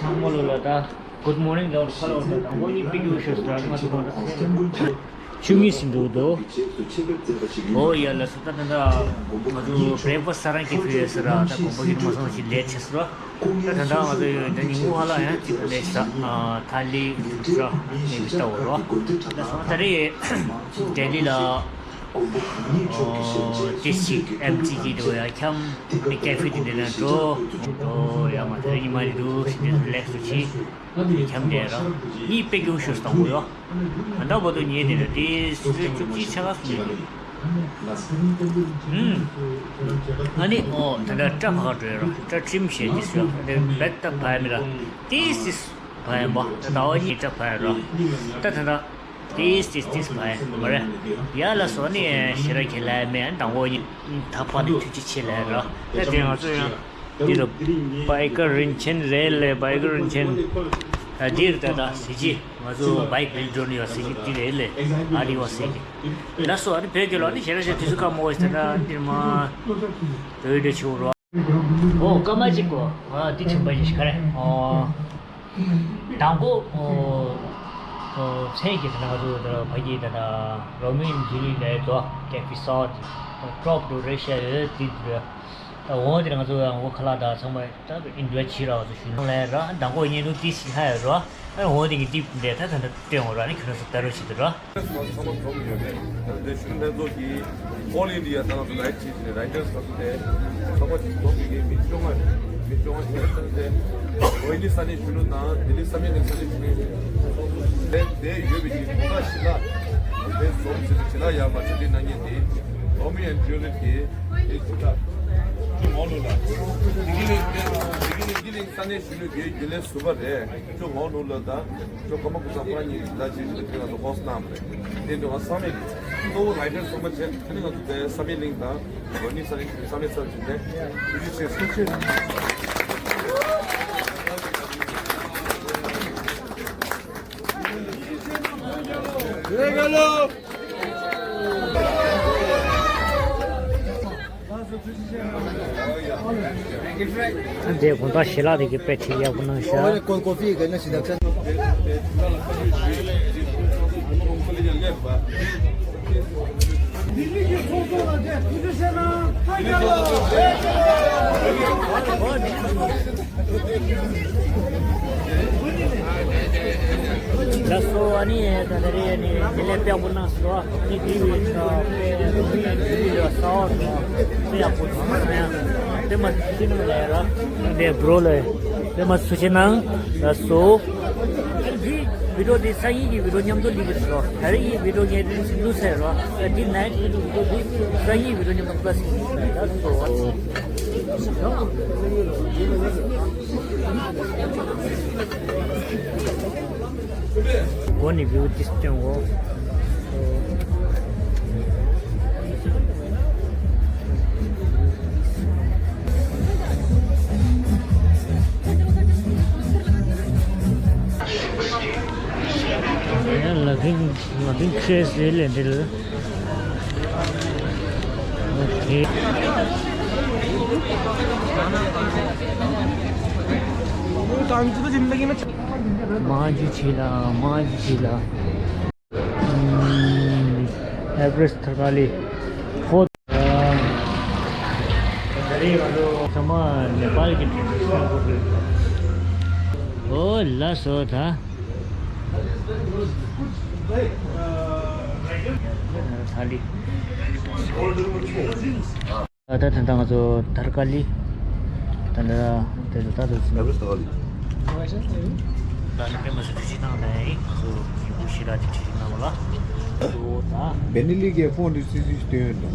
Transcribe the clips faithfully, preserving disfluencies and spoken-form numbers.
ཚང་མ་ལོ་ལ་ད་Good morning ལ་ཁ་ལོ་ལ་ད་ངོ་གཉིས་པི་ཡུ་ཤོས་ལ་ང་ཚོ་ད་ཆུ་མིག་སི་འདུག་དོ། ཨོ་ཡ་ལ་སོ་ད་ད་ད་ང་ཚོ་བྷི་རེག་ཕ་སི་ས་རང་གི་ཕི་ཡོད་ཟེར་ར། ད་དགོན་པ་གི་མ་སོང་ཞིག་ལེ་ཆེ་སོ་ར། ད་ད་ད་ང་ཚོ་ཡོད་ད་ཉིན་གུང་ཧ་ལ་ཡང་ཅིག་ལེ་ཆེ་ས་ཐ་ལི་ཤ་ནས་མི་ལྟ་བོ་ར། ད་སོང་ད་རེས་ལྡི་ལི་ལ། ཨོ་ཏི་སི་ཅིག་ཨེམ་ཅི་གི་འགྲོ་ཡ་ཁྱམ་མི་ཀེ་ཧྥེ་དེ་འདྲ་ན་འགྲོ། འགྲོ་ཡ་མ་དེ་རིང་ཉི་མ་རེད་འདུག་ཞེས་དེ་རི་ལེགས་སུ་བྱེད། ཁྱམ་དེ་ར་གཉིས་དཔེ་སྐྱོ་ཤོས་དང་པོ་ཡོ། ད་ལྟ་བར་དུ་ཉེ་དེ་ར་དེ་སུ་བཅུ་གཅིག་ཆ་ག་སུ་ཡོད། ཧུམ། ཨ་ནི་ཨོ་ད་ལྟ་སྐྲ་ཕ་ག་འགྲོ་ཡ་ར་སྐྲ་ཁྲིམ་བྱས་དེ་སུ་ཡོ་དེ་བེད་ད་ཕ་ཡ་མི་ར་དེ་སི་སུ་ཕ་ཡ་མ་ད་ཟླ་བ་གཉིས་སྐྲ་ཕ་ཡ་ར་ད་ད་ད། ཏིས་ཏིས་ཏིས་མ་མ་རེད། ཡ་ལ་སོ་ནི་ཤེས་ར་ཁྱེད་ལ་མེད་དང་པོ་ཉིད་ད་ཕ་ནི་ཐུགས་རྗེ་ཆེ་ལ་ར། ད་དེ་ང་ཚོ་ཡང་འདི་རུ་བྷའི་ཀར་རིན་ཆེན་རེད་ལེ་བྷའི་ཀར་རིན་ཆེན། ད་འདིར་ད་ད་ཟི་ཅི་ང་ཚོ་བྷའི་ཀ་བིལ་འགྲོ་ནི་ཡོད་ཟི་ཅི་འདི་རེད་ལེ། ཨ་རི་བ་ཟི་ཅི་ལ་སོ་ཨ་ནི་བོད་རྒྱལ་ལོ་ནི་ཤེས་ར་ཤེས་དུས་སུ་ཀ་མོ་ད་ད་འདིར་མ་བོད་འདྲ་ཆེ་བོ་ར། ཨོ་སྐར་མ་གཅིག་གོ་ཨ་འདི་ཆེན་པ་ཞིག་ག་རེ་ཨོ། དང་པོ་ཨོ་ཨོ་མཚན་གྱི་ད་ང་ཚོ་ད་ཕ་གི་ད་ད་རོ་མིན་ཇུ་ལི་ལའི་དོ་ཀེ་ཕི་སོ་ཊི་ཀྲོབ་ཏུ་རེ་ཤ་ཡོད་དེ་དུ་ད་འོ་དེ་ང་ཚོ་ཡང་འོ་ཁ་ལག་ད་ཚང་མ་ད་ཨིན་ཇོའི་བྱེད་ར་བ་ཚོ་ཞུ་ནང་ལས་ར་དང་པོ་ཉིན་དུ་ཏི་སི་ཧ་ཡོད་ར་ཨ་འོ་དེ་གི་ཏིབ་འདྲ་ད་ད་ད་སྟོན་འོ་ར་ནི་ཁྱོད་ར་ཚོ་ད་རོ་བྱེད་དུ་ར། ཚང་མ་འཛོམས་ཡོད་རེད། དེ་གཞོན་ལྷན་ཚོགས་ཀྱིས་ཨོལ་ཨིན་ཌི་ཡ་ནང་ལ་རའིཊ་བྱས་ནས་རའི་ཊར་སི་ཚོ་དེ་ཚང་མ་འཛོམས་ཡོད་མཁན་མི་བཅོ་ལྔ་རེད། མི་བཅོ་ལྔ་ཞིག་ལ་ཚང་དེ་ཝེ་ལི་ས་གནས་གཞོན་ནུ་དང་ལྡི་ལི་བསམ་ཡས་གླིང་ས་གནས་གཞོན་ནུ་དེ་དེ་ཡོད་པའི་གི་གོང་ས་ཞི་ལ་དེ་འཛོམས་ཟིན་ཞི་ལ་ཡར་མ་ཆ་འདི་གནང་མཁན་དེ་རོ་མི་ཨེན་ཇུ་ལི་དེ་དེ་ཇི་ལྟ་ཅུ་མོ་ལུ་ལ་དེ་གི་ལིང་དེ་གི་ལིང་དེ་གི་ལིང་ས་གནས་གཞོན་ནུ་དེ་རྒྱུན་ལས་ཟུར་པ་རེད། ཁྱོད་ངོ་ནུ་ལ་དང་ཁྱོད་ཀརྨ་སྐུ་ཚང་ཕ་ཉིད་ལ་ཅིག་ཅིག་ལ་ཁྱོད་ང་ཚོ་ཧོ་སི་ཊི་གནང་བ་རེད། དེ་འདྲ་བ་བསམ་ཡས་གཙོ་བོ་རའི་ཊར་ཚང་མ་བྱས་ཨ་ནི་ང་ཚོ་དེ་བསམ་ཡས་གླིང་དང་ཝེ་ལི་ས་གནས་བསམ་ཡས་ཚང་བྱས་ནས་ཐུགས་རྗེ་ཆེ་ཐུགས་རྗེ་ཆེ། འདི་དགོང་དག་ཞལ་ལག་དེ་གི་དཔེ་ཁྲིད་ཡག་པོ་གནང་ཤག་ལགས་སོ། ཨ་ནི་ད་ལྟ་རེད། ཨ་ནི་དེ་ལས་དཔེ་ཡག་པོ་གནང་སོང་། ཨ་ནི་དེ་ཡི་ས་ཨོ་དཔེ་ཡག་པོ་གནང་སོང་། དཔེ་མ་ཚུགས་ཆེ་གནང་ལས་ར། དེ་མ་ཚུགས་ཆེ་གནང་། ལགས་སོ། ཨ་ནི་བི་ཌིའོ་དེ་སང་ཉིན་གྱི་བི་ཌིའོ་མཉམ་དུ་སླེབས་ཀྱི་རེད། ད་རེས་ཀྱི་བི་ཌིའོ་ངས་རིན་ཆེན་བླུགས་ཚར་ར། དེ་ནའི་ཊི་གི་བི་ཌིའོ་དེ་སང་ཉིན་བི་ཌིའོ་མཉམ་དུ་པ་ལས་སླེབས་ཀྱི་རེད། ལགས་སོ། སྒོ་ནས་བིའུ་ཏིས་སྟོན་འོ། ལ་ཕིང་ལ་ཕིང་ཁྲེས་རེད་ལས་འདྲི་ལ། ཨོ་ཁེ། མ་ཇི་ཆི་ལ་མ་ཇི་ཆི་ལ། ཨེ་ཝེ་རེ་སི་ཊི་ཐར་ཀ་ལི་ཕོར། ད་རེས་ང་ཚོ་ཚང་མ་ནེ་པཱལ་གྱི་ཊི་ཤར་ཊི་གོ་དགོས། ཨོ་ལགས་སོ་ད། ཐ་ལི། ད་ད་ད་ང་ཚོ་ཐར་ཀ་ལི། ད་ད་དེ་ཚོ་ད་དུ་ཚོ། ཨེ་ཝེ་རེ་སི་ཊི་ཐར་ཀ་ལི། ད་ནི་པད་མ་ཟེར་དུས་ཅི་དང་ད་ཡིན་ང་ཚོ་ཡིན་པུ་ཤི་ར་དེ་ཁྲིད་ཅིག་གནང་བ་ལ། ཨོ་ད། བེ་ནི་ལི་གའི་ཕོན་དེ་སི་སི་སྟོན་དང་།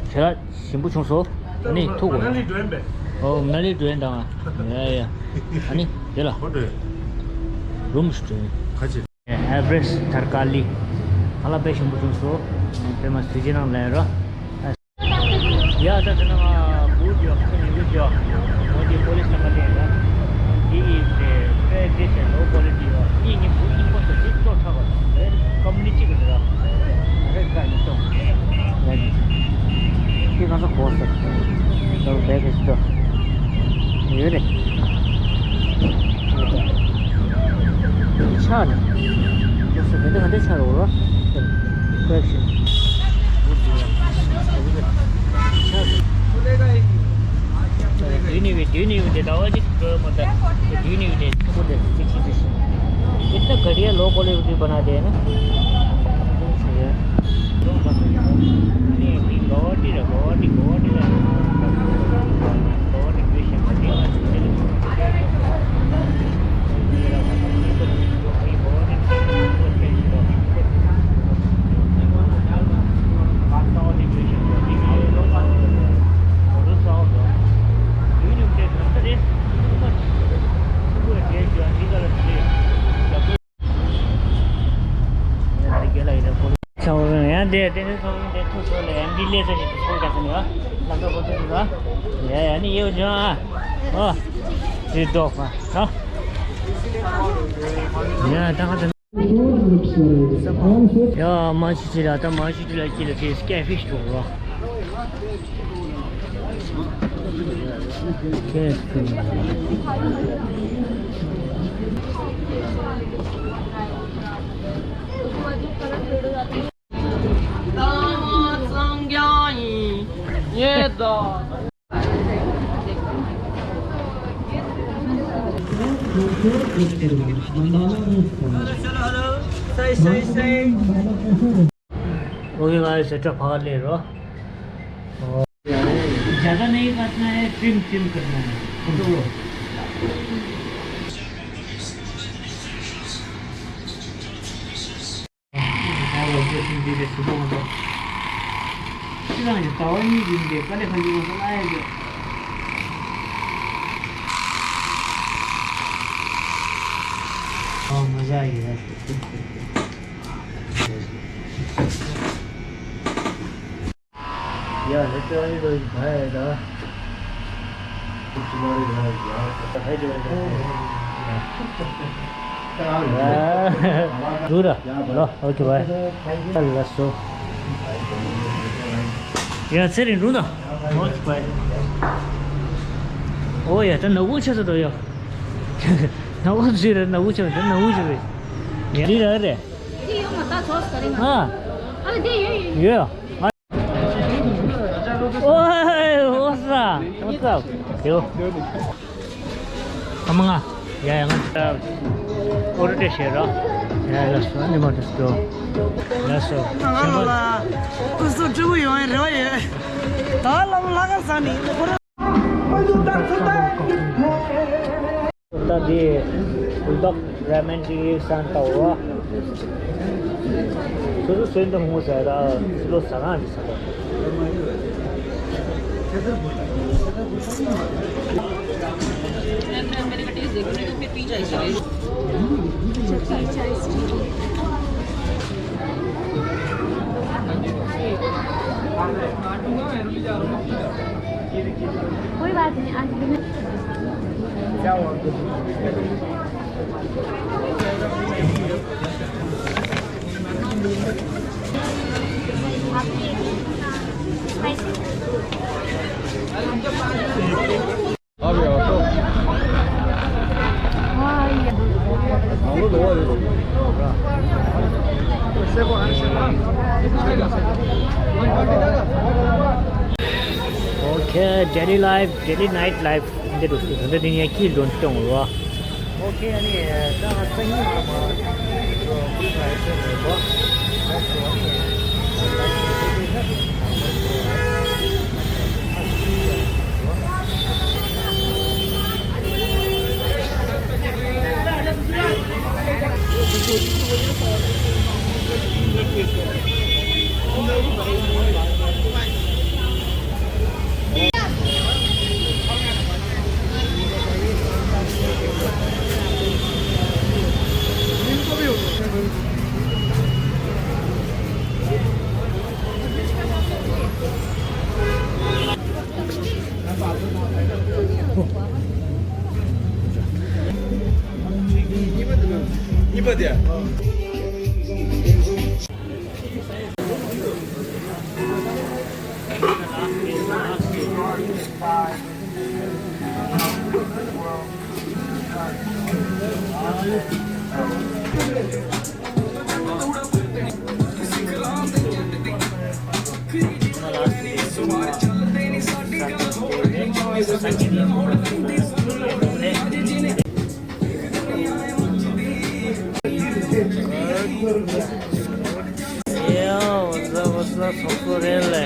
ཁྱེད་རང་ཞིམ་པོ་བྱུང་སོ། ཨ་ནི་ཐུག་གོ། ཨོ་མ་ན་ལི་འགྲོ་ཡིན་དང་། ཡ་ཡ། ཨ་ནི་དེ་ལ། རུམ་སུ་འགྲོ་ཡིན། ཨེ་ཝེ་རེ་སི་ཐར་ཀ་ལི། ཁ་ལག་དཔེ་ཞིམ་པོ་བྱུང་སོ། དཔེ་མ་སུ་ཅི་ནང་ལན་རོ། ཡ་ད་དེ་ན་ང་བུ་ཇོ་ཁོ་ནི་བུ་ཇོ། ཁོ་དེ་པོ་ལིས་ནང་ལ་ལས་ར། དེ་ཡི་དེ་དཔེ་དེ་ཆེ་ལོ་ཀོ་ལི་ཊི་ཡོད། དེ་ངའི་བུ་ཨིན་པོ་སོ་ཅིག་ཏོ་ཁྲག་པ་རེད། ཀམ་པ་ནི་གཅིག་རེད་ར། རེད་ཀ་ནི་ཏོ། རེད། དེ་ག་ས་གོ་ས། ད་བེ་ག་ས། ཡོད་རེད། ཆག་ནས། ལོ་སོ་བེ་ད་ག་འདྲ་ཆག་རོགས་རོ། ཀོ་ཤི། དུས་ནི་བི་དུས་ནི་བི་དེ་ཟླ་བ་གཅིག་འགྲོ་མ་ད། དུས་ནི་བི་དེ་ཆུ་ཁོ་དེ་གཅིག་ཤི་དུས་ཤི། इतना घटिया low quality बना दिया ना। नहीं, नहीं, गुवाहाटी रहा, गुवाहाटी, गुवाहाटी रहा। गुवाहाटी क्रिएशन, गुवाहाटी। ཡང་དེ་དེ་ཚོ་དེ་ཐུག་སོང་ལ་ཡང་འདི་ལས་ས་ཞིག་ཏུ་སོང་ག་ཟིན་ཡོད། ལམ་ཁ་ཁོ་ཚོ་ཞིག་ལ་ཡ་ཡ་ནི་ཡོད་ཅོང་ཨ། ཨོ། དེ་ཏོག་ཧ་ཧ། ཡ་ད་ཧ་ད། ཡ་མ་ཤི་ཅི་ལ་ད་མ་ཤི་ཅི་ལ་ཅི་ལ་དེ་སྐད་ཕིཤ་ཏོག་རོ། སྐད་ཕིཤ། ओके गाइस, सेटअप हाल ले रहा। ज़्यादा नहीं काटना है, ट्रिम ट्रिम करना है। हाँ, मज़ा आ गया। यार, इतना ही तो भाई है ना। तुम्हारे भाई यार। दूर। लो, ओके, बाय। चल, लसो। यार, से रिंडू ना। Okay, bye. ओ, यार, तो नगु छे तो, यार। नगु छे, नगु छे, नगु छे। यार, रे। हाँ। ये। ओए, what's up? What's up? यो। आमा, या, या, ओरटे शेर। या, लसो, नि मत दो। लसो। आमा, ला। कुछ तो जो यो है, रो ये। ताला लगा सानी। ད་དེ་ལྡོག་ར་མན་གྱི་སན་ཏའོ། སོ་སོ་སོན་དུ་ཧུང་ཟེར་ར་ལོ་ཟ་ཁང་གི་ས་ཏོ། कोई बात नहीं, आज भी मैं Okay, daily life, daily night life. འདི་རུ་སུ་འདི་འདི་ཉལ་ཁྱི་ལོན་སྟོང་རོ། Okay, ཨ་ནི་ད་ང་སང་ཉིན་མ་ཁུལ་ཁ་ཤས་རེད་པ། Yo, what's up, what's up? ཚོགས་གཙོ་རེད་ལེ།